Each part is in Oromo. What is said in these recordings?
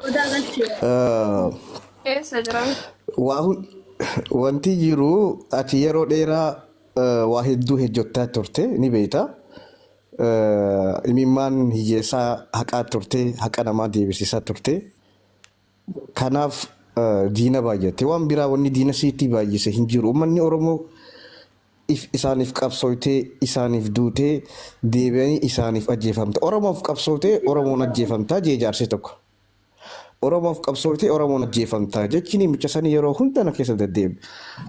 Odaa galchee. Eessa jiran? Waa wanti jiru ati yeroo dheeraa waa hedduu hojjechaa turte ni beekta. Imimmaan hiyyeessaa haqaa turte, haqa namaa deebisisaa turte. Kanaaf diina baay'atte. Waan biraa wanni diina siitti baay'ise hin jiru. Uummanni Oromoo if isaaniif qabsooytee, isaaniif duutee, deebi'anii isaaniif ajjeefamta. Oromoof qabsooytee Oromoon ajjeefamta jee jaarsi tokko. Oromoof qabsooytee Oromoon ajjeefamta jechi namicha sanii yeroo hunda na keessa deddeebi'a.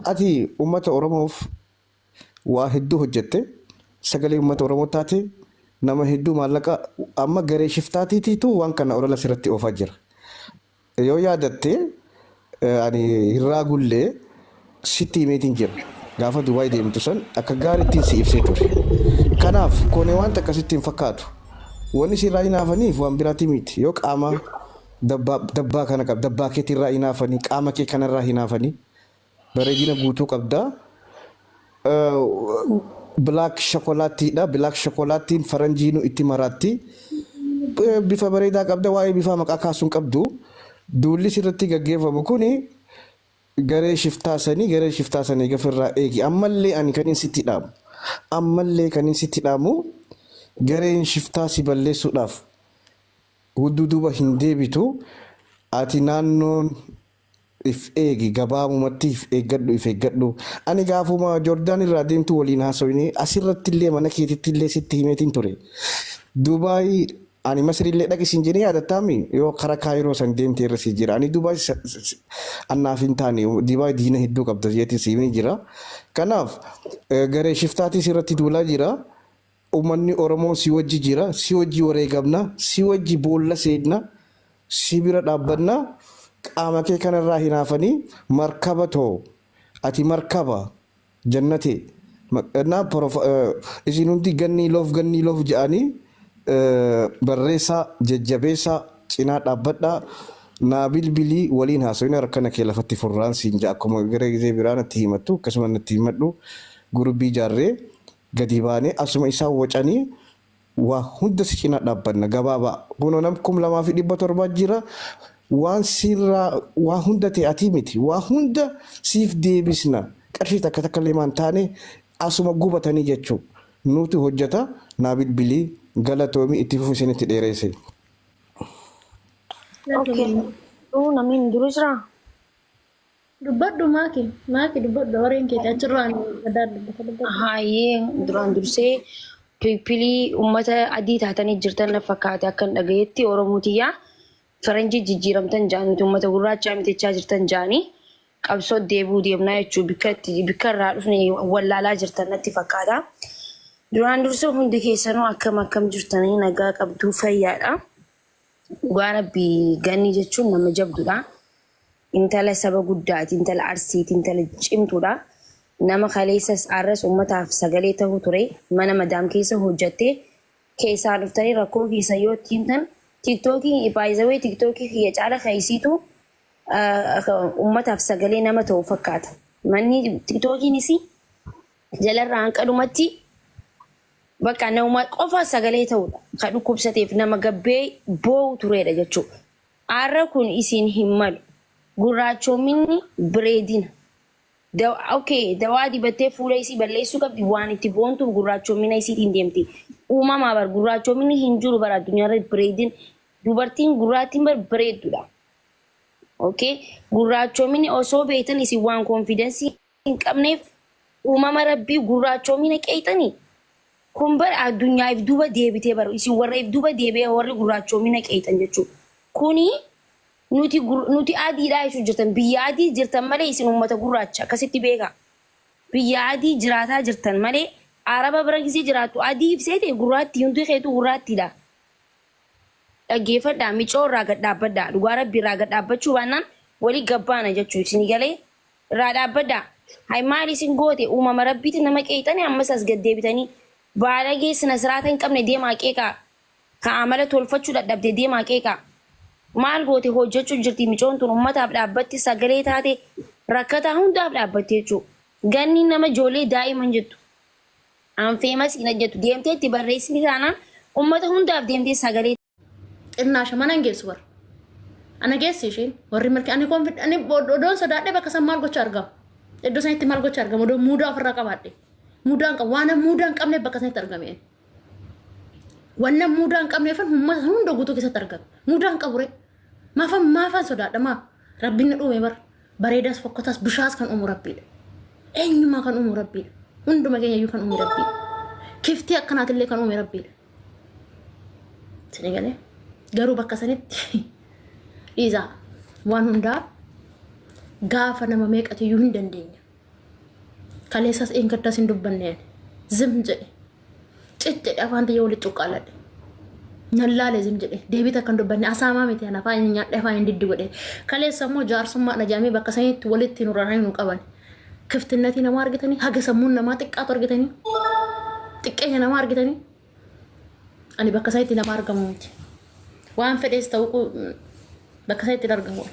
Ati uummata Oromoof waa hedduu hojjette, sagalee uummata Oromoo taate, nama hedduu maallaqa amma garee shiftaatiitiitu waan kana olola sirratti oofaa jira. Yoo yaadatte ani hin raagullee sitti himeetiin jira. Gaafa Dubaay deemtu san akka gaarittiin si ibsee ture. Kanaaf kuni waan takka sitti hin fakkaatu. Wanni sirraa hinaafaniif waan biraati miti. Yoo qaama dabbaa dabbaa kana qab dabbaa keetirraa hinaafanii qaama kee kanarraa hinaafanii bareedina guutuu qabda. Black shokolaattiidha. Black shokolaattiin faranjiinu itti maraatti. Bifa bareedaa qabda. Waa'ee bifaa maqaa kaasuun qabdu. Duulli sirratti gaggeeffamu kuni garee shiftaa sanii garee shiftaa sanii gafirraa eegi. Ammallee ani kanin sitti dhaamu. Ammallee kanin sitti dhaamu gareen shiftaa si balleessuudhaaf hudduu duuba hin deebitu. Ati naannoon if eegi, gabaabumatti if eeggadhu, if eeggadhu. Ani gaafuma Jordaan irraa deemtu waliin haasoyne asirratti illee mana keetitti illee sitti himeetiin ture. Dubaay ani Masri illee dhaqi siin jedhee yaadattaami yoo kara Kaayiroo san deemte irra si jira. Ani Dubaay annaaf hin taane, Dubaay diina hedduu qabda jeetiin si himee jira. Kanaaf garee shiftaatii sirratti duulaa jira. Ummanni Oromoo si wajji jira, si wajji wareegamna, si wajji boolla seenna, si bira dhaabbanna, qaama kee kanarraa hinaafanii markaba too, ati markaba jannate na isin hundi gannii loof gannii loof jedhanii barreessaa jajjabeessaa cinaa dhaabbadhaa naa bilbilii waliin haasofina rakkana kee lafatti furraan siin ja'a akkuma gara gizee biraa natti himattu akkasuma natti himadhu gurubbii jaarree gadi baanee asuma isaan wacanii waa hunda si cina dhaabbanna gabaabaa kunoo nam 2700 jira waan sirraa waa hunda ta'e atii miti waa hunda siif deebisna qarshii takka takka illee maan taane asuma gubatanii jechuu nuutu hojjeta naa bilbilii galatoomii itti fufi isinitti dheereesse. Okay. Namni hin duru jiraa? Dubbadhu maaki maaki dubbadhu horeen keeti achirraan gadaa dubbata dubbadhu. Haayee duraan dursee piippilii uummata adii taatanii jirtan na fakkaate akkan dhagayetti Oromoo tiyyaa faranjii jijjiiramtan ja'an nuti uummata gurraachaa mitichaa jirtan ja'anii qabsoo deebi'uu deemnaa jechuu bikka itti bikka irraa dhufne wallaalaa jirtan natti fakkaata. Duraan dursee hundi keessanuu akkam akkam jirtanii nagaa qabduu fayyaadha. Dhugaa rabbi ganni jechuun nama jabdudha. Intala saba guddaati, intala Arsiiti, intala cimtuudha. Nama kaleessas arras ummataaf sagalee tahu ture. Mana madaam keessa hojjatte. Keessaan dhuftanii rakkoo keessan yoo itti himtan tiktookii by the way tiktookii kiyya caala ka isiitu ummataaf sagalee nama ta'u fakkaata. Manni tiktookiin isii jalarraa hanqa dhumatti bakka nama qofa sagalee ta'udha. Ka dhukkubsateef nama gabbee boo'u tureedha jechuudha. Arra kun isin hin malu. Gurraachoominni bireedina. Okay, dawaa dibattee fuula isii balleessuu qabdi waan itti boontuuf gurraachoomina isiitiin deemti. Uumamaa bar gurraachoominni hin jiru bar addunyaarra bireedin dubartiin gurraattiin bar bareeddudha. Okay, gurraachoominni osoo beektan isin waan konfidensii hin qabneef uumama rabbii gurraachoomina qeexanii. Kun bar addunyaa if duuba deebitee bar isin warra if duuba deebi'ee warri gurraachoomina qeexan jechuudha. Kuni nuti nuti adiidhaa jechuu jirtan biyya adii jirtan malee isin uummata gurraacha akkasitti beekaa. Biyya adii jiraataa jirtan malee araba bira gisee jiraattu adii ibsee ta'e gurraattii hundi keetu gurraattiidha. Dhaggeeffadhaa micoo irraa gad dhaabbadhaa dhugaa rabbi irraa gad dhaabbachuu baannaan walii gabbaana jechuu isin galee Irraa dhaabbadhaa. Hay maal isin goote uumama rabbiiti nama qeeyxani ammas as gad deebitanii baalagee sina siraata hin qabne deemaa qeeqaa ka amala tolfachuu dhadhabde deemaa qeeqaa maal goote hojjechuu jirti micoon tun ummataaf dhaabbatti sagalee taate rakkataa hundaaf dhaabbatti jechuu ganni nama ijoollee daa'ima hin jettu. An famous hin hojjetu deemtee itti barreessini taanaan uummata hundaaf deemtee sagalee Xinnaasha mana hin geessu bara. Ana geessi isheen warri milki ani konfid ani odoon sodaadhe bakka san maal gocha argamu. Iddoo sanitti maal gocha argamu odoo muudaa ofirraa qabaadhe. Muudaa hin qabu waan muudaa hin qabne bakka sanitti argame. Waan muudaa hin qabneefan uummata hunda guutuu keessatti argame. Muudaa hin qabu ree. Maafan maafan sodaadha maa rabbiin na uume bara. Bareedaas fokkotaas bishaas kan uumu rabbiidha. Eenyumaa kan uumu rabbiidha. Hunduma keenya iyyuu kan uume rabbiidha. Kiftii akkanaatillee kan uume rabbiidha. Isin galee garuu bakka sanitti dhiisaa waan hundaa gaafa nama meeqatiyyuu hin dandeenya. Kaleessas eengaddaas hin dubbanne zim jedhe cit jedhe afaan tiyya walitti cuqqaaladhe. Nan laale zim jedhe deebii takka hin dubbanne asaamaa miti ana afaan nyaadhe afaan hin diddi godhe. Kaleessa immoo jaarsummaa jedhamee bakka sanitti walitti nu raranii nu qaban. Kiftinnatii namaa argitanii haga sammuun namaa xiqqaatu argitanii xiqqeenya namaa argitanii ani bakka sanitti nama argamu miti. Waan fedhees ta'u bakka sanitti hin argamu.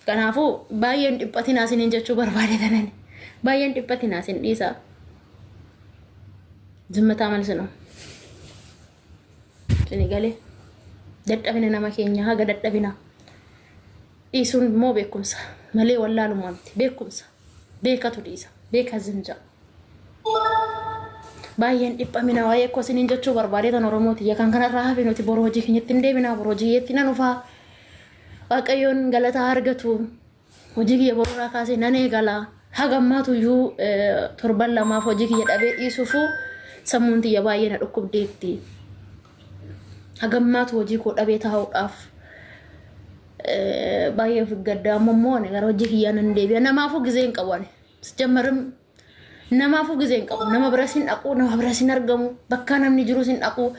Kanaafuu baay'een dhiphatinaa isiniin jechuu barbaade kanan. Baay'een dhiphatinaa isin dhiisaa. Zimmataa malsinu. Isin galee dadhabina nama keenya haga dadhabina. Dhiisuun immoo beekumsa malee wallaalumaa miti beekumsa. Beekatu dhiisa. Beeka zinja. Baay'een dhiphamina waa'ee koo isiniin jechuu barbaade tan Oromooti. Kan kanarraa hafe nuti boroo hojii keenyatti hin deebinaa boroo hojii keenyatti nan dhufaa. Waaqayyoon galataa argatu. Hojii kiyya bororraa kaasee nan eegala. Haga ammaatu iyyuu torban lamaaf hojii kiyya dhabee dhiisuufu sammuun tiyya baay'ee na dhukkubdeetti. Haga ammaatu hojii koo dhabee taa'uudhaaf baay'ee of gaddaa. Amma immoo ani gara hojii kiyyaa nan deebi'a. Namaafuu gizee hin qabu ani. Jammarim namaafuu gizee hin qabu. Nama biras hin dhaqu, nama biras hin argamu, bakka namni jirus hin dhaqu.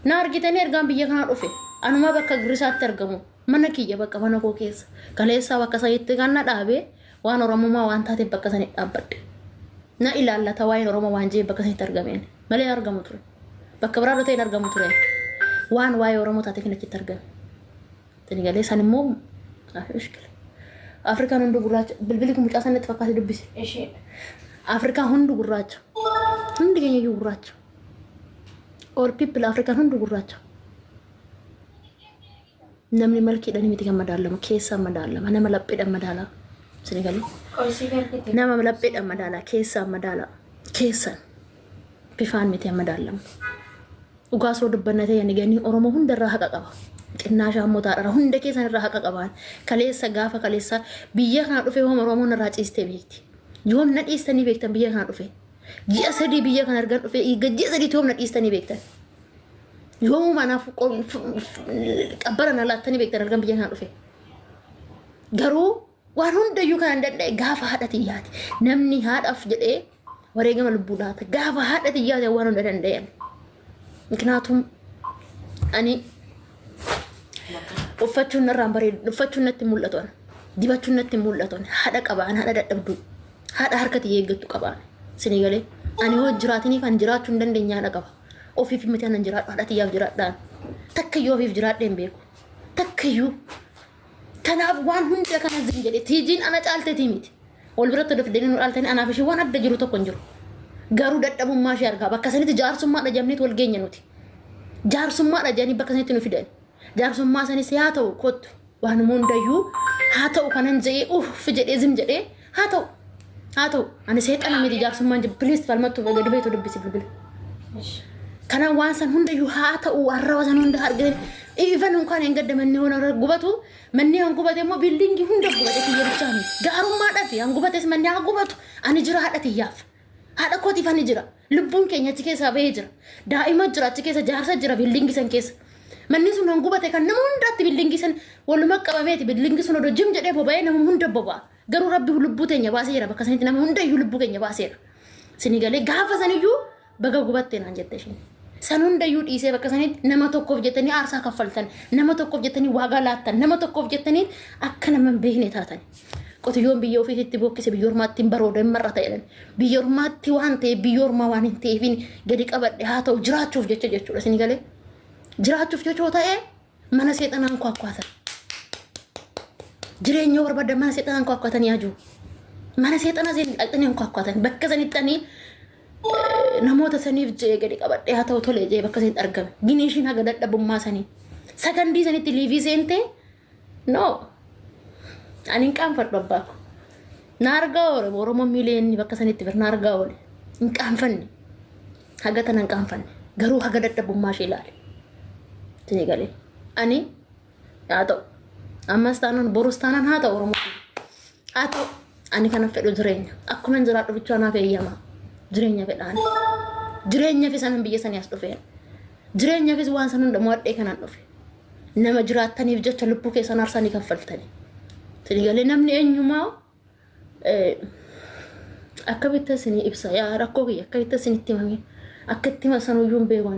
Na argitanii ergaan biyya kanaa dhufe. Anuma bakka girrisaatti argamu. Mana kiyya bakka mana koo keessa. Kaleessaa bakka sanitti kan na dhaabe waan Oromummaa waan taateef bakka sanitti dhaabbadhe. Na ilaallata waa'een Oromoo waan jee bakka sanitti argameen. Malee argamu ture. Bakka biraa ta'e hin argamu ture. Waan waa'ee Oromoo taateef hin achitti argame. Galee san immoo mushkila. Afrikaan hundi gurraacha. Bilbilli kun mucaa sanatti fakkaate dubbise. Ishee. Afrikaan hundi gurraacha. Hundi keenya iyyuu gurraacha. All people Afrikaan hundi gurraacha. Namni malkiidhaan miti kan madaalamu keessaan madaalama. Nama lapheedhaan madaalama. Isin galee. Qoysii gargite. Nama lapheedhaan madaala keessaan madaala. Keessaan bifaan miti kan madaalamu. Dhugaa soo dubbanna ta'e ani ganii Oromoo hundarraa haqa qaba. Xinnaa shaammotaadha hunda keessan irraa haqa qabaan. Kaleessa gaafa kaleessa biyya kana dhufe hooma Oromoon irraa ciistee beekti. Yoom na dhiistanii beektan biyya kana dhufe. Ji'a 3 biyya kana ergan dhufe ji'a 3 yoom na dhiistanii beektan. Yoomuma anaaf qabbara na laattanii beektan ergan biyya kana dhufe. Garuu waan hundayyuu kan danda'e gaafa haadha xiyyaati. Namni haadhaaf jedhee wareegama lubbuu laata. Gaafa haadha xiyyaati waan hunda danda'e. Miknaatum ani uffachuun narraan bareedu uffachuun natti mul'atu ana. Dibachuun natti mul'atu ana. Haadha qabaan haadha dadhabduu haadha harka xiyya eeggattu qabaan. Isinii galee ani hoo jiraatiniif ani jiraachuu hin dandeenye haadha qaba. Ofiif miti anan jiraadhu haadha xiyyaaf jiraadhaan. Takkayyuu ofiif jiraadhee hin beeku. Takkayyuu. Kanaaf waan hunda kana zin jedhe tiijiin ana caalteetii miti. Wal biratti odoo fidanii nu dhaaltanii anaaf ishee waan adda jiru tokko hin jiru. Garuu dadhabummaa ishee argaa bakka sanitti jaarsummaadha jennee wal geenya nuti. Jaarsummaadha jedhanii bakka sanitti nu fidan. Jaarsummaa sanis haa ta'u kottu waan hundayyuu haa ta'u kanan jedhee uff jedhee zim jedhee haa ta'u haa ta'u ani seexana miti jaarsummaan jiru please falmattu gadi beetu dubbisi bilbila. Kanaan waan san hundayyuu haa ta'u arraba san hunda argatan even unkaan hin gadda manni hona gubatu manni han gubate immoo building hunda gubate kiyya bichaa miti gaarummaadhaaf han gubates manni haa gubatu ani jira haadha tiyyaaf haadha kootiif ani jira lubbuun keenya achi keessaa bahee jira daa'ima jira achi keessa jaarsa jira building san keessa manni sun han gubate kan nama hundaatti building san waluma qabameeti building sun odoo jim jedhee boba'ee nama hunda boba'a garuu rabbi lubbuu teenya baasee jira bakka sanitti nama hundayyuu lubbuu keenya baaseera sini galee gaafa saniyyuu baga gubatte naan jette isheen. San hundayyuu dhiisee bakka sanitti nama tokkoof jettanii aarsaa kaffaltan, nama tokkoof jettanii waagaa laattan, nama tokkoof jettanii akka nama hin beekne taatan. Qotiyyoon biyya ofiitti bookkise biyya ormaatti hin barooda hin mar'ata jedhan. Biyya ormaatti waan ta'eef biyya ormaa waan hin ta'eefin gadi qabadhe haa ta'u jiraachuuf jecha jechuudha isin galee. Jiraachuuf jecha yoo ta'e mana seexanaan kwaakwaatan. Jireenya yoo barbaadan mana seexanaan kwaakwaatanii haa jiru. Mana seexanaa dhaqxanii kwaakwaatan bakka sanitti Namoota saniif je'ee gadi qabadhee haa ta'u tole je'ee bakka sanitti argame. Gini ishiin haga dadhabummaa sanii. Sakandii sanitti liivii seentee no. Ani hin qaanfadhu abbaa ko. Na argaa oole Oromoon miiliyoonni bakka sanitti bir na argaa oole. Hin qaanfanne. Haga tana hin qaanfanne. Garuu haga dadhabummaa ishee ilaale. Isin galee. Ani haa ta'u. Ammas taanaan borus taanaan haa ta'u Oromoo. Haa ta'u. Ani kana fedhu jireenya. Akkuma hin jiraadhu bichaa naaf eeyyama. Jireenya fedhaan. Jireenyaafis anan biyya sanii as dhufeen. Jireenyaafis waan san hunda mo'adhee kanan dhufe. Nama jiraattaniif jecha lubbuu keessan aarsanii kaffaltanii. Isin galee namni eenyumaa akkamitti isinii ibsa yaa rakkoo kiyya akkamitti isinitti himame akka itti hima sanuyyuu hin beeku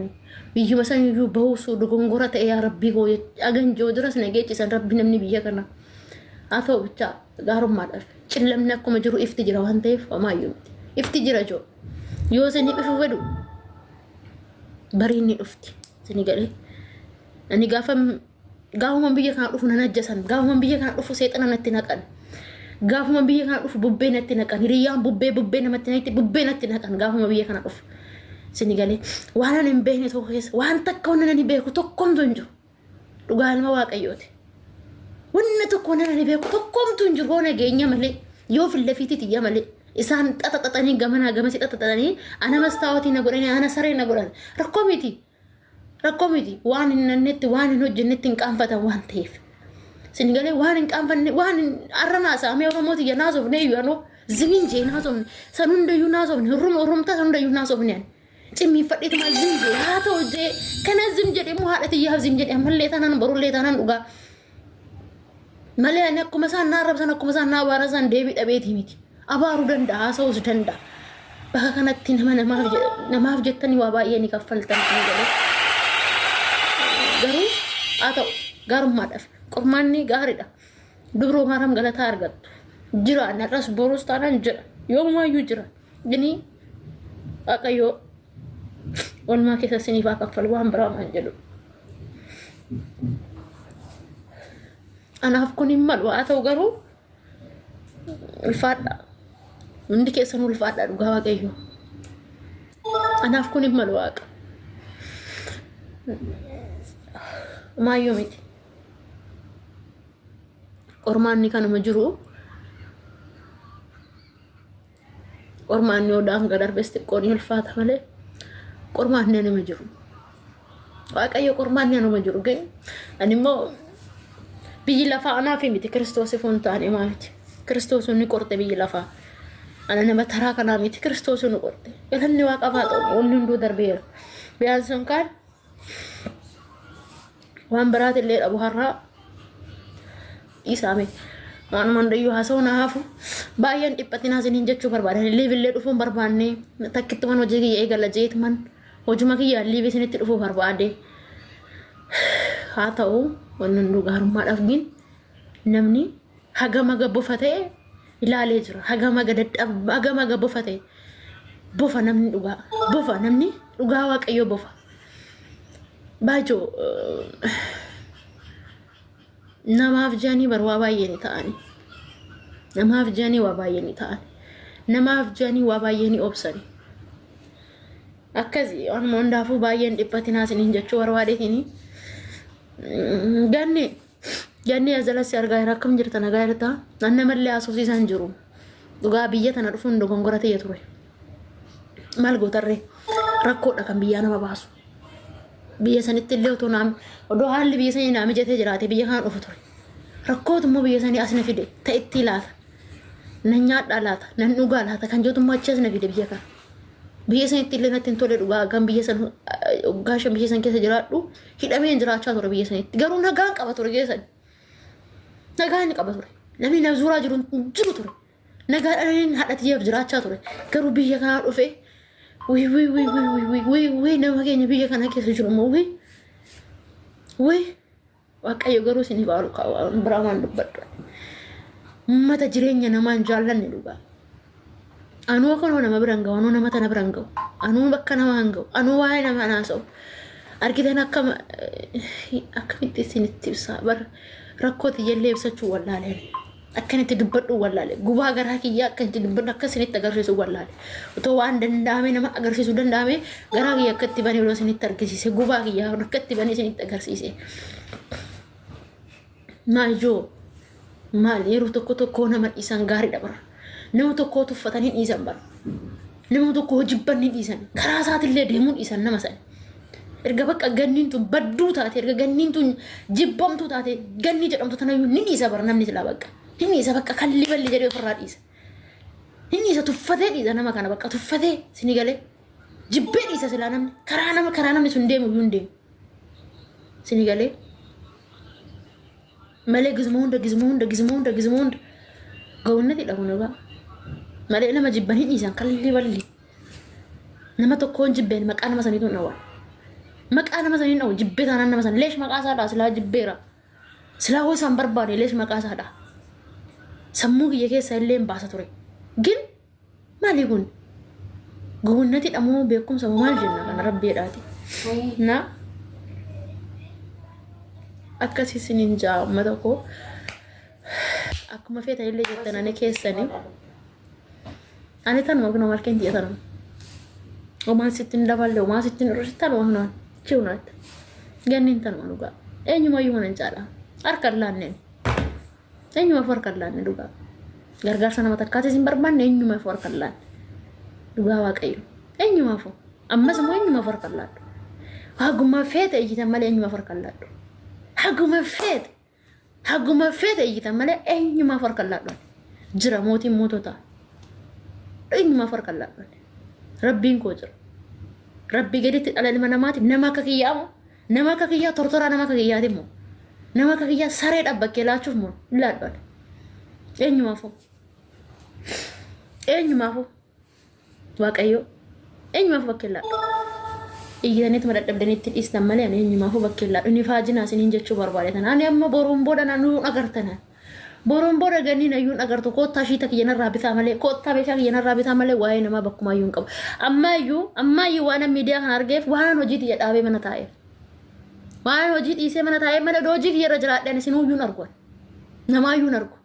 biyyuma sanuyyuu bahuusu dogongora ta'e yaa rabbii koo aganjoo duras na geechisan rabbi namni biyya kana haa ta'u bichaa gaarummaadhaaf cillamni akkuma jiru ifti jira waan ta'eef homaayyuu miti ifti jira joo yoo isinii ifu fedhu bariin ni dhufti isinii galee ani gaafa gaafuma biyya kana dhufu nan ajjasan gaafuma biyya kana dhufu seexana natti naqan gaafuma biyya kana dhufu bubbee natti naqan hiriyyaan bubbee bubbee namatti naqti bubbee natti naqan gaafuma biyya kana dhufu isinii galee waan ani hin beekne tokko keessa waan takka wanna ani beeku tokkomtu hin jiru dhugaa ilma waaqayyooti wanna tokko wanna ani beeku tokkomtu hin jiru hoo nageenya malee yoo fillafiitii tiyya malee isaan xaxaxaxanii gamanaa gamasi xaxaxaxanii ana mastaawatii na godhanii ana saree na godhan rakkoo miti. Rakkoo miti waan hin nannetti waan hin hojjennetti hin qaanfatan waan ta'eef. Isin galee waan hin qaanfanne waan hin arra naasaamee Oromoo tiyya naasofne iyyuu anoo zimin jee naasofne san hundayyuu naasofne hurruma hurrumtaa san hundayyuu naasofne ani. Cimmiinfadheetuma zim jee haa ta'u jee kana zim jedhe immoo haadha tiyyaaf zim jedhe ammallee taanaan borullee taanaan dhugaa. Malee ani akkuma isaan na arrabsan akkuma isaan na abaaran san deebii dhabeetii miti. Abaaruu danda'a haasa'uus danda'a. Bakka kanatti nama namaaf namaaf jettanii waa baay'ee ni kaffaltan ni galee. Garuu haa ta'u gaarummaadhaaf qormaanni gaariidha. Dubroo maaram galataa argattu. Jira narras borus taanaan jira. Yoomumaayyuu jira. Gini Waaqayyoo oolmaa keessa isiniif haa kaffalu waan biraa waan jedhu. Anaaf kun hin malu haa ta'u garuu ulfaadha. Hundi keessan ulfaadha dhugaa Waaqayyoo. Anaaf kun hin malu waaqa. Maayyoo miti. Qormaanni kanuma jiru. Qormaanni yoo daangaa darbes xiqqoo ni ulfaata malee qormaanni anuma jiru. Waaqayyo qormaanni anuma jiru ga'e ani immoo biyyi lafaa anaaf miti kiristoosiif hin taane maa miti. Kiristoos ni qorte biyyi lafaa. Ana nama taraa kanaa miti kiristoos ni qorte. Galanni waaqaaf haa ta'u wanni hunduu darbeera. Biyaan sun kaan waan biraatillee dhabu har'aa dhiisaame. Waanuma hundayyuu haasa'u na hafu baay'een dhiphatinaa isiniin jechuu barbaadan liivillee dhufuu hin barbaanne takkittuman hojii kiyya eegala jeetuman hojuma kiyyaan liivi isinitti dhufuu barbaade. Haa ta'u wanni hunduu gaarummaadhaaf gin namni hagam haga bofa ta'e ilaalee jira hagam haga dadhab hagam haga bofa ta'e bofa namni dhugaa bofa namni dhugaa waaqayyoo bofa baajoo namaaf jedhanii bar waa baay'ee ni ta'ani namaaf jedhanii waa baay'ee ni ta'ani namaaf jedhanii waa baay'ee ni obsani akkasi waanuma hundaafuu baay'een dhiphatinaa isiniin jechuu barbaadeetini ganni ganni as jalatti argaa jira akkam jirta nagaa jirta an namallee haasofsiisaan jiru dhugaa biyya tana dhufuun dogongora ta'e ture maal gootarree rakkoodha kan biyyaa nama baasu biyya sanitti illee otoo naam odoo haalli biyya sanii naa mijatee jiraate biyya kana dhufu ture rakkootu immoo biyya sanii as na fide ta'itti laata nan nyaadhaa laata nan dhugaa laata kan jettu immoo achi as na fide biyya kana biyya sanitti illee natti hin tole dhugaa kan biyya san waggaa shan biyya san keessa jiraadhu hidhameen jiraachaa ture biyya sanitti garuu nagaan qaba ture biyya san nagaan qaba ture namni na zuuraa jiru hin jiru ture nagaadhaan haadha tiyyaaf jiraachaa ture garuu biyya kanaa dhufe wii wii wii wii wii wii wii wii nama keenya biyya kana keessa jiru immoo wii wii waaqayyo garuu isin baalu waan biraa waan dubbadhu ummata jireenya namaa hin jaallanne dhugaa anuu kanoo nama bira hin ga'u anuu nama tana bira hin ga'u anuu bakka namaa hin ga'u anuu waa'ee namaa naasa'u argitan akkam akkamitti isinitti ibsaa bar rakkoo tiyyallee ibsachuu wallaaleen. Akkan itti dubbadhu wallaale. Gubaa garaa kiyyaa akkan itti dubbadhu akka isinitti agarsiisu wallaale. Otoo waan danda'ame nama agarsiisuu danda'ame, garaa kiyya akka itti banee odoo isinitti argisiise, gubaa kiyyaa akka itti banee isinitti agarsiise. Maal joo, maal yeroo tokko tokko nama dhiisan gaariidha bara. Nama tokko tuffatanii dhiisan bara. Nama tokko jibban ni dhiisan. Karaa isaatillee deemuu dhiisan nama sana. Erga bakka ganniin tun badduu taate, erga ganniin tun jibbamtuu taate, ganni jedhamtu tanayyuu ni dhiisa bara namni silaa bakka. Ni dhiisa bakka, kalli balli jedhee ofirraa dhiisa. Ni dhiisa, tuffatee dhiisa nama kana, bakka tuffatee sini galee. Jibbee dhiisa silaa namni. Karaa nama karaa namni sun deemu iyyuu hin deemu. Sini galee. Malee gizmoo hunda, gizmoo hunda, gizmoo hunda, gizmoo hunda. Gawunnati dha kun egaa. Malee nama jibban hin dhiisan kalli balli. Nama tokkoon jibbeen maqaa nama saniitu hin dhawwan. Maqaa nama sanii hin dhawu, jibbee taanaan nama sana. Leesh maqaa isaa dhaa silaa jibbeera. Silaa hoo isaan barbaade leesh maqaa isaa dhaa. Sammuu kiyya keessa illee hin baasa ture. Gin maali kun? Gawunnati dha moo beekumsa moo maal jenna kana rabbiidhaati. Na akkasii isiniin jaa uummata koo. Akkuma feetan illee jettan ani keessanii. Ani tanuma kunoo malkeen tiyya tanuma. Homaan sitti hin daballe, homaan sitti hin hir'ise, tanuma kunoo chiwnaatti. Ganniin tanuma dhugaa. Eenyumayyuu mana hin caala. Harka hin laanneen. Eenyumaaf harka hin laanne dhugaa. Gargaarsa nama takkaatis hin barbaanne, eenyumaaf harka hin laanne. Dhugaa Waaqayyo. Eenyumaaf ammas immoo eenyumaaf harka hin laadhu. Haguma feete iyyitan malee eenyumaaf harka hin laadhu. Haguma feete. Haguma feete iyyitan malee eenyumaaf harka hin laadhu. Jira mootiin moototaa. Eenyumaaf harka hin laadhu. Rabbiin koo jira. Rabbii gaditti dhala ilma namaati, nama akka kiyyaa moo, nama akka kiyyaa tortoraa, nama akka kiyyaati moo, nama akka kiyyaa saree dhaabbakkee laachuuf moo hin laadhu. Eenyumaafuu. Eenyumaafuu. Waaqayyo eenyumaafuu bakkee laadhu. Iyyataniituma dadhabdaniitti dhiistan malee ani eenyumaafuu bakkee laadhu. Inni faajinaa isiniin jechuu barbaade tana. Ani amma boruun booda nanuun agartana. Boruun booda ganniin ayyuun agartu, koottaa shiita kiyya narraa bitaa malee, koottaa meeshaa kiyya narraa bitaa malee, waa'ee namaa bakkumaayyuu hin qabu. Ammaayyuu waan miidiyaa kana argeef, waan hojii tiyya dhaabee mana taa'eef. Waan hojii dhiisee mana taa'eef malee hojii kiyya irra jiraadhe ani isinuuyyuu hin argu. Namaayyuu hin argu.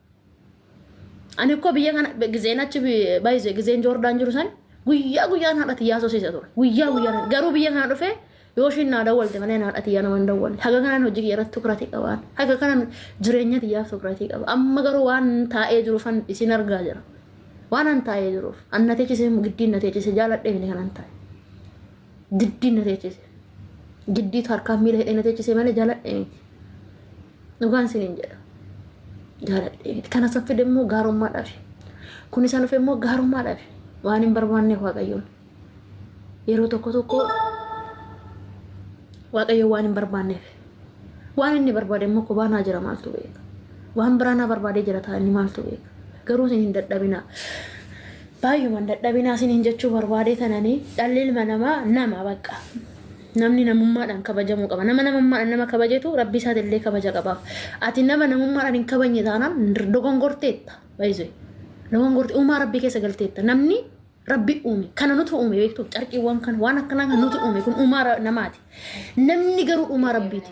Ani koo biyya kana gizeen achi baay'isee, gizeen Joordaan jiru san guyyaa guyyaan haadha tiyyaa sosiisa ture. Guyyaa guyyaan garuu biyya kana dhufee yoo ishiin naa dawwalte malee haadha tiyyaa nama hin dawwalle. Haga kanaan hojii kiyya irratti tukratii qabaan. Haga kanaan jireenya tiyyaaf tukratii qaba. Amma garuu waan taa'ee jiruufan isin argaa jira. Waan an taa'ee jiruuf. An na teechise, giddiin na teechise, jaaladhee miti kanan taa'e. Giddiin na teechise. Giddiitu harkaan miila hidhee na teechise malee jaaladhee miti. Dhugaan isiniin jedha. Jaaladhee miti. Kana san fide immoo gaarummaadhaaf. Kun isaan dhufe immoo gaarummaadhaaf. Waan hin barbaanneef Waaqayyoon. Yeroo tokko tokko Waaqayyoon waan hin barbaanneef. Waan inni barbaade immoo kophaa naa jira, maaltu beeka. Waan biraa naa barbaadee jira ta'a inni, maaltu beeka. Garuu isin hin dadhabinaa. Baay'umaan dadhabinaa isiniin jechuu barbaadee tananii, dhalli ilma namaa nama bakka. Namni namummaadhaan kabajamuu qaba. Nama namummaadhaan nama kabajetu rabbi isaatillee kabaja qabaaf. Ati nama namummaadhaan hin kabajne taanaan dogongorteetta. Baay'isee. Dogongorte, uumaa rabbii keessa galteetta. Namni rabbi uume. Kana nutu uume, beektu, carqiiwwan kan waan akkanaa kan nutu uume, kun uumaa namaati. Namni garuu uumaa rabbiiti.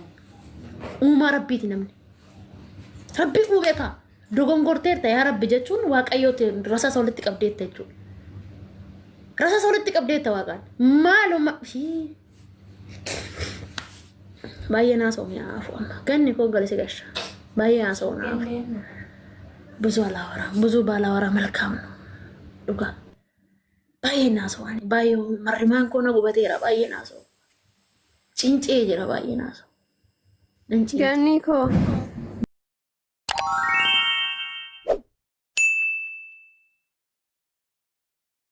Uumaa rabbiiti namni. Rabbi uume kaa. Dogongorteerta yaa rabbi jechuun waaqayyooti rasaasa walitti qabdeetta jechuudha. Rasaasa walitti qabdeetta waaqaan. Maaluma baay'ee naasa'u naafu amma. Ganni koo galisi gasha. Baay'ee naasa'u naafu. ብዙ አላወራም። ብዙ ባላወራ መልካም ነው። Dhugaa. Baay'ee naasa'u. Baay'ee marrimaan koo na gubateera, baay'ee naasa'u. Cincee jira, baay'ee naasa'u. Nan cincee. Ganni koo.